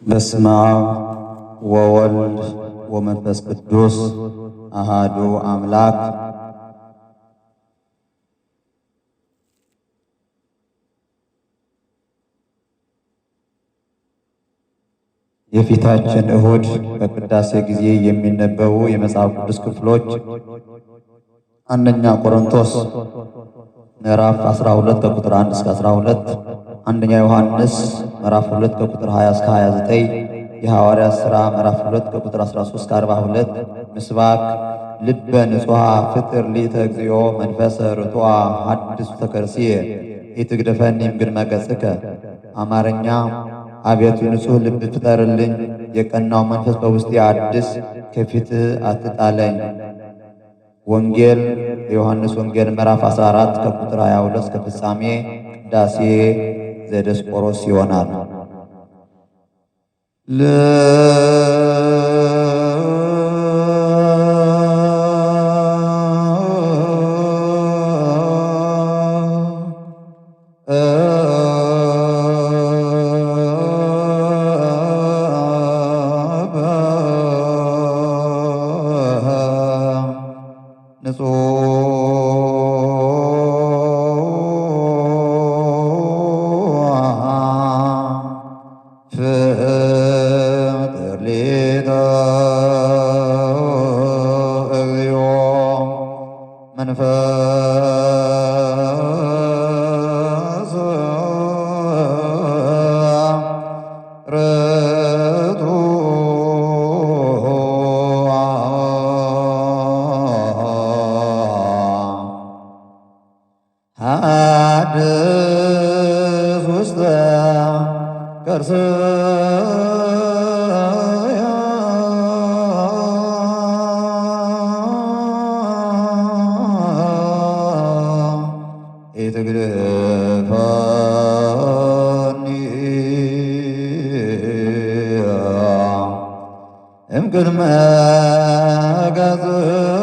በስመ አብ ወወልድ ወመንፈስ ቅዱስ አሃዱ አምላክ። የፊታችን እሁድ በቅዳሴ ጊዜ የሚነበቡ የመጽሐፍ ቅዱስ ክፍሎች አንደኛ ቆሮንቶስ ምዕራፍ 12 ከቁጥር 1 እስከ 12፣ አንደኛ ዮሐንስ ምዕራፍ 2 ከቁጥር 20 እስከ 29፣ የሐዋርያት ሥራ ምዕራፍ 2 ከቁጥር 13 እስከ 42፣ ምስባክ ልበ ንጹሐ ፍጥር ሊተ እግዚኦ መንፈሰ ርቱዐ ሐድስ ተከርስየ ኢትግደፈኒ እምቅድመ ገጽከ። አማርኛ አቤቱ ንጹሕ ልብ ፍጠርልኝ፣ የቀናው መንፈስ በውስጤ አድስ፣ ከፊትህ አትጣለኝ። ወንጌል የዮሐንስ ወንጌል ምዕራፍ 14 ከቁጥር 22 እስከ ፍጻሜ ቅዳሴ ዘዲዮስቆሮስ ይሆናል። ፍጥር ሊተ እግዚኦ መንፈስ ርቱዐ ሐድስ ውስተ ከርስየ ኢትግድፈኒ እምቅድመ ገጽከ።